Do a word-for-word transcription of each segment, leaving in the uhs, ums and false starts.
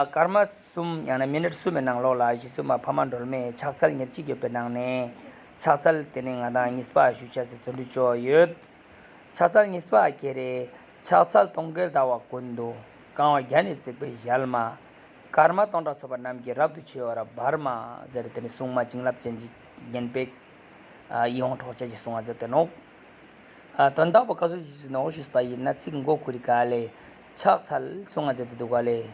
སྐར་མ་གསུམ་ཡང་ན་མི་ནཊ་གསུམ་གྱི་ནང་ལོགས་ལ་རྗེ་བཙུན་མ་འཕགས་མ་སྒྲོལ་མས་ཕྱག་འཚལ་ཉེར་གཅིག་ཡོད་པའི་ནང་ནས་ཕྱག་འཚལ་དེ་ནས་ང་དང་གཉིས་པ་ཞུ་ཆ་ཟེར་བརྩོན་འགྲུས་བཅོ་ཡོད། ཕྱག་འཚལ་གཉིས་པ་ཁྱེར་རེ། ཕྱག་འཚལ་སྟོང་གི་ཟླ་བ་ཀུན་ཏུ། གང་བ་བརྒྱ་ནི་བརྩེགས་པའི་ཞལ་མ། སྐར་མ་སྟོང་ཕྲག་ཚོགས་པ་རྣམས་ཀྱིས། རབ་ཏུ་ཕྱེ་བར་བར་མ། ཟེར་དེ་ནས་གསུངས་མ་བྱིན་རླབས་ཅན་གྱི་བརྒྱན་པའི་ཨ་ཡིད་འོང་འཕྲོག་བྱ་ཞིག་གསུང་བ་མཛད་དེ་ནོག་ཨ་དོན་དག་པོ་ག་ཚོད་ཞིག་ནོག་ཞུས་པ་ཡིན་ན་ཚིག་མགོ་ཁུ་རི་ག་ལས། ཕྱག་འཚལ་གསུང་བ་མཛད་དེ་འདུག་ག་ལས།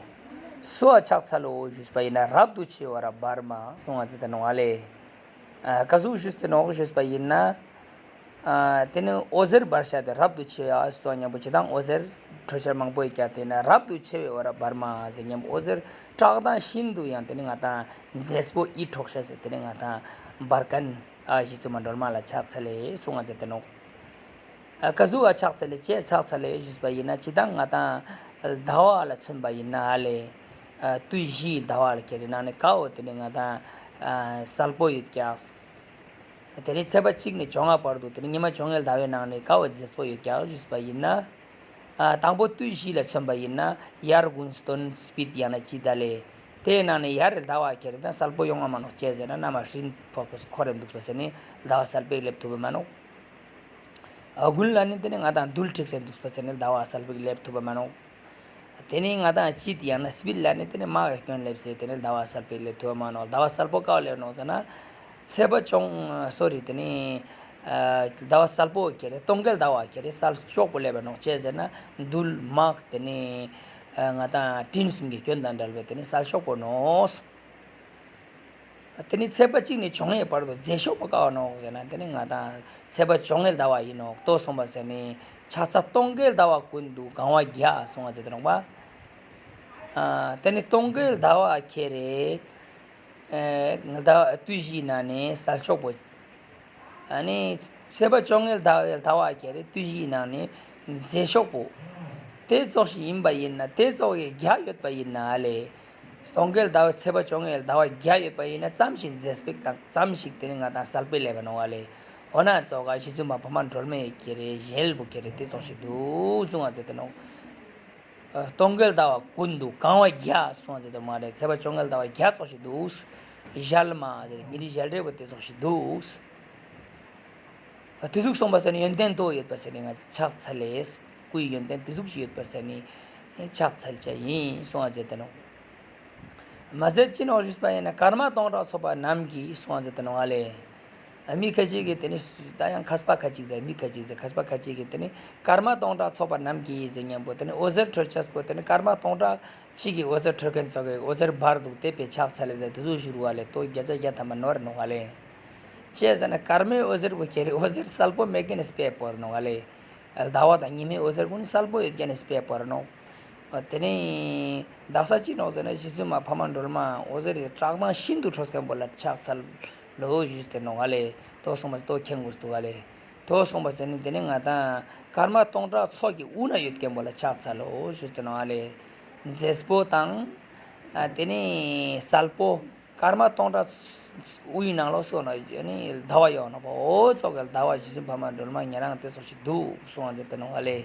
སུ་ལ་ཕྱག་འཚལ་ལོ་ཞུས་པ་ཡིན་ན་རབ་ཏུ་ཕྱེ་བར་བར་མ་གསུང་བ་མཛད་དེ་ནོག་ག་ལས། ཨ་ག་ཟུག་ཞུས་ཏེ་ནོག་ཞུས་པ་ཡིན་ན། ཨ་དེ་ནི་འོད་ཟེར་འབར་ཤ་དེ་རབ་ཏུ་ཕྱེ་ཡ་སོགས་མཉམ་པོ་ཇི་ལྟར་འོད་ཟེར་འཕྲོ་ཤར་མང་པོ་ཡོད་ཀྱང་དེ་ན་རབ་ཏུ་ཕྱེ་བའི་འོད་རབ་འབར་མ་ཟེར་མཉམ་པོ་འོད་ཟེར་བཀྲག་མདངས་ཤིན་ཏུ་ཡང་དེ་ནི་ང་དང་མཛེས་པོ་ཡིད་འཕྲོག་ཤ་ཟེར་དེ་ནི་ང་དང་འབར་མཁན་ཨ་རྗེ་བཙུན་མ་སྒྲོལ་མ་ལ་ཕྱག་འཚལ་ལེ་གསུང་བ་མཛད་དེ་ནོག་ཨ་ག་ཟུག་ཨ་ཕྱག་འཚལ་ལེ་ཅེས་ཕྱག་འཚལ་ལེ་ཞུས་པ་ཡིན་ན་ཇི་ལྟར་ང་དང་ཟླ་བ་ལ་མཚོན་པ་ཡིན་ན་ཨ་ལེ། ཨ་དུས་བཞིའི་ཟླ་བ་ལ་ཁྱེར་རེ་ནང་ནས་ག་འོ་དེ་ནི་ང་དང་ཨ་གསལ་པོ་ཡོད་ཀྱག་དེ་ནས་ཚེས་པ་གཅིག་ནས་བཅོ་ལྔ་བར་དུ་དེ་ནས་ཉི་མ་བཅོ་ལྔའི་ཟླ་བའི་ནང་ནས་ག་བ་མཛེས་པོ་ཡོད་ཀྱག་ཞུས་པ་ཡིན་ན། ཨ་དང་པོ་དུས་བཞི་ལ་མཚོན་པ་ཡིན་ན་དབྱར་དགུན་སྟོན་དཔྱིད་ཡང་ན་དཔྱིད་ཟླ་ལས། དེའི་ནང་ནས་དབྱར་རི་ཟླ་བ་ཁྱེར་དང་གསལ་པོ་ཡོང་བ་མ་ནོག་ཅེས་ཟེར་ན་གནམ་ལ་སྤྲིན་ཕོག་པོ་འཁོར་རེ་འདུག་པ་ཟེར་ནས་ཟླ་བ་གསལ་པོ་སླེབས་ཐུབ་པ་མ་ནོག་ཨ་དགུན་ལ་ནི་དེ་ནས་ང་དང་རྡུལ་འཁྲིགས་རེ་འདུག་པ་ཟེར་ནས་ཟླ་བ་གསལ་པོ་སླེབས་ཐུབ་པ་མ་ནོག་དེ་ནས་ང་དང་དཔྱིད་ཡང་ན་དཔྱིད་ལ་ནི་དེ་ནས་དམག་གི་སྐྱོན་སླེབས་ཟེར་དེ་ནས་ཟླ་བ་གསལ་པོ་སླེབས་ཐུབ་པ་མ་ནོག་ཟླ་བ་གསལ་པོ་ག་བ་སླེབས་ནོག་ཟེར་ན། ཚེས་པ་བཅོ་ལྔ་སོ་རི་དེ་ནས་ཨ་ཟླ་བ་གསལ་པོ་ཁྱེར་རེ་སྟོན་ཀའི་ཟླ་བ་ཁྱེར་རེ་གསལ་ཤོག་པོ་སླེབས་པ་ནོག་ཅེས་ཟེར་ན་རྡུལ་དམག་དེ་ནས་ཨ་ང་དང་སྤྲིན་གསུམ་གྱི་སྐྱོན་དང་བྲལ་བའི་དེ་ནས་གསལ་ཤོག་པོ་ནོག་དེ་ནི་ཚེས་པ་གཅིག་ནས་བཅོ་ལྔའི་བར་དུ་མཛེས་ཤོག་པོ་ག་བ་ནོག་ཟེར་ན་དེ་ནི་ང་དང་ཚེས་པ་བཅོ་ལྔའི་ཟླ་བ་ཡིན་ནོག་ཏོ་གསུངས་པ་ཟེར་ནི་ཕྱག་འཚལ་སྟོན་ཀའི་ཟླ་བ་ཀུན་ཏུ་གང་བ་བརྒྱ་གསུང་བ་ཟེར་ཏེ་ནོག་པ། ཨ་དེ་ནི་སྟོན་ཀའི་ཟླ་བ་ཁྱེར་རེ་ཨ་ཟླ་དུས་བཞིའི་ནང་ནས་གསལ་ཤོག་པོ། ཨ་ནི་ཚེས་པ་བཅོ་ལྔའི་ཟླ་བའི་ཟླ་བ་ཁྱེར་རེ་དུས་བཞིའི་ནང་ནས་མཛེས་ཤོག་པོ། དེ་ཙོགས་ཤིག་ཡིན་པ་ཡིན་ན་དེ་ཙོགས་ཀྱི་བརྒྱ་ཡོད་པ་ཡིན་ན་ཨ་ལེ། སྟོན་ཀའི་ཟླ་བ་ཚེས་པ་བཅོ་ལྔའི་ཟླ་བ་བརྒྱ་ཡོད་པ་ཡིན་ན་ཙམ་ཞིག་མཛེས་པོ་དང་ཙམ་ཞིག་དེ་ནི་ང་དང་གསལ་པོ་སླེབས་པ་ནོག་ཨ་ལེ། འོ་ན་ཙོགས་ག་རྗེ་བཙུན་མ་འཕགས་མ་སྒྲོལ་མའི་ཁྱེར་རེ་ཞལ་པོ་ཁྱེར་རེ་དེ་ཙོགས་ཤིག་འདུག་གསུང་བ་མཛད་དེ་ནོག་སྟོན་ཀའི་ཟླ་བ་ཀུན་ཏུ་གང་བ་བརྒྱ་གསུང་བ་མཛད་དེ་མ་རེད། ཚེས་པ་བཅོ་ལྔའི་ཟླ་བ་བརྒྱ་ཙོགས་ཤིག་འདུག་ཞལ་མ་ཟེར་ཉིན་རེའི་ཞལ་རས་པོ་དེ་ཙོགས་ཤིག་འདུག་དེ་ཟུག་གསུངས་པ་ཟེར་ནས་ཡོན་ཏན་དོ་ཡོད་པ་ཟེར་ནས་ང་ཕྱག་འཚལ་ལེ། སྐུའི་ཡོན་ཏན་དེ་ཟུག་ཞིག་ཡོད་པ་ཟེར་ནས་ཕྱག་འཚལ་བྱ་ཡིན་གསུང་བ་མཛད་དེ་ནོག་མ་ཟད་ཅི་ནོག་ཞུས་པ་ཡིན་ན་སྐར་མ་སྟོང་ཕྲག་ཚོགས་པ་རྣམས་ཀྱིས་གསུང་བ་མཛད་དེ་ནོག་ཨ་ལེ། མི་ཁ་ཅིག་གིས་དེ་ནི་ད་ཡང་མཁས་པ་ཁ་ཅིག་ཟེར་མི་ཁ་ཅིག་ཟེར་མཁས་པ་ཁ་ཅིག་གིས་དེ་ནི་སྐར་མ་སྟོང་ཕྲག་ཚོགས་པ་རྣམས་ཀྱིས་ཟེར་མཉམ་པོ་དེ་ནི་འོད་ཟེར་འཕྲོ་ཆས་པོ་དེ་ནི་སྐར་མ་སྟོང་ཕྲག་གཅིག་གི་འོད་ཟེར་འཕྲོ་མཁན་ཚོ་གི་འོད་ཟེར་འབར་འདུག་དེ་པའི་ཕྱག་འཚལ་ལེ་ཟེར་དེ་ཚོ་ཞུ་རུ་བ་ལེ་ཏོ་བརྒྱ་ཆ་བརྒྱ་ཐམ་པ་ནོར་ནོག་ཨ་ལེ། ཅེས་ཟེར་ན་སྐར་མའི་འོད་ཟེར་པོ་ཁྱེར་རེ་འོད་ཟེར་གསལ་པོ་མེད་མཁན་ནི་དཔེ་བོར་ནོག་ཨ་ལེ། ཟླ་བ་དང་ཉི་མའི་འོད་ཟེར་ཀུན་གསལ་པོ་ཡོད་མཁན་ནི་དཔེ་བོར་ནོག་དེ་ནས་དག་ས་ཅི་ནོག་ཟེར་ན་རྗེ་བཙུན་མ་འཕགས་མ་སྒྲོལ་མ་འོད་ཟེར་གྱི་བཀྲག་མདངས་ཤིན་ཏུ་འཕྲོ་མཁན་པོ་ལ་ཕྱག་འཚལ་ལོ་ཞུས་ཏེ་ནོག་ཨ་ལེ། ཏོ་གསུངས་པ་ཏོ་མཁྱེན་དགོས་འདུག་ཨ་ལེ། ཏོ་གསུངས་པ་ཟེར་ནི་དེ་ནི་ང་དང་སྐར་མ་སྟོང་ཕྲག་ཚོགས་ཀྱི་དབུས་ན་ཡོད་མཁན་པོ་ལ་ཕྱག་འཚལ་ལོ་ཞུས་ཏེ་ནོག་ཨ་ལེ། མཛེས་པོ་དང་ཨ་དེ་ནི་གསལ་པོ། སྐར་མ་སྟོང་ཕྲག་དབུས་ནང་ལོགས་སུ་ནི་ཟླ་བ་ཡོད་ནོག་པ། འོ་ཙོགས་ཀྱི་ཟླ་བ་རྗེ་བཙུན་འཕགས་མ་སྒྲོལ་མ་ཉན་རང་དེ་ཙོགས་ཤིག་འདུག་གསུང་བ་མཛད་དེ་ནོག་ཨ་ལེ།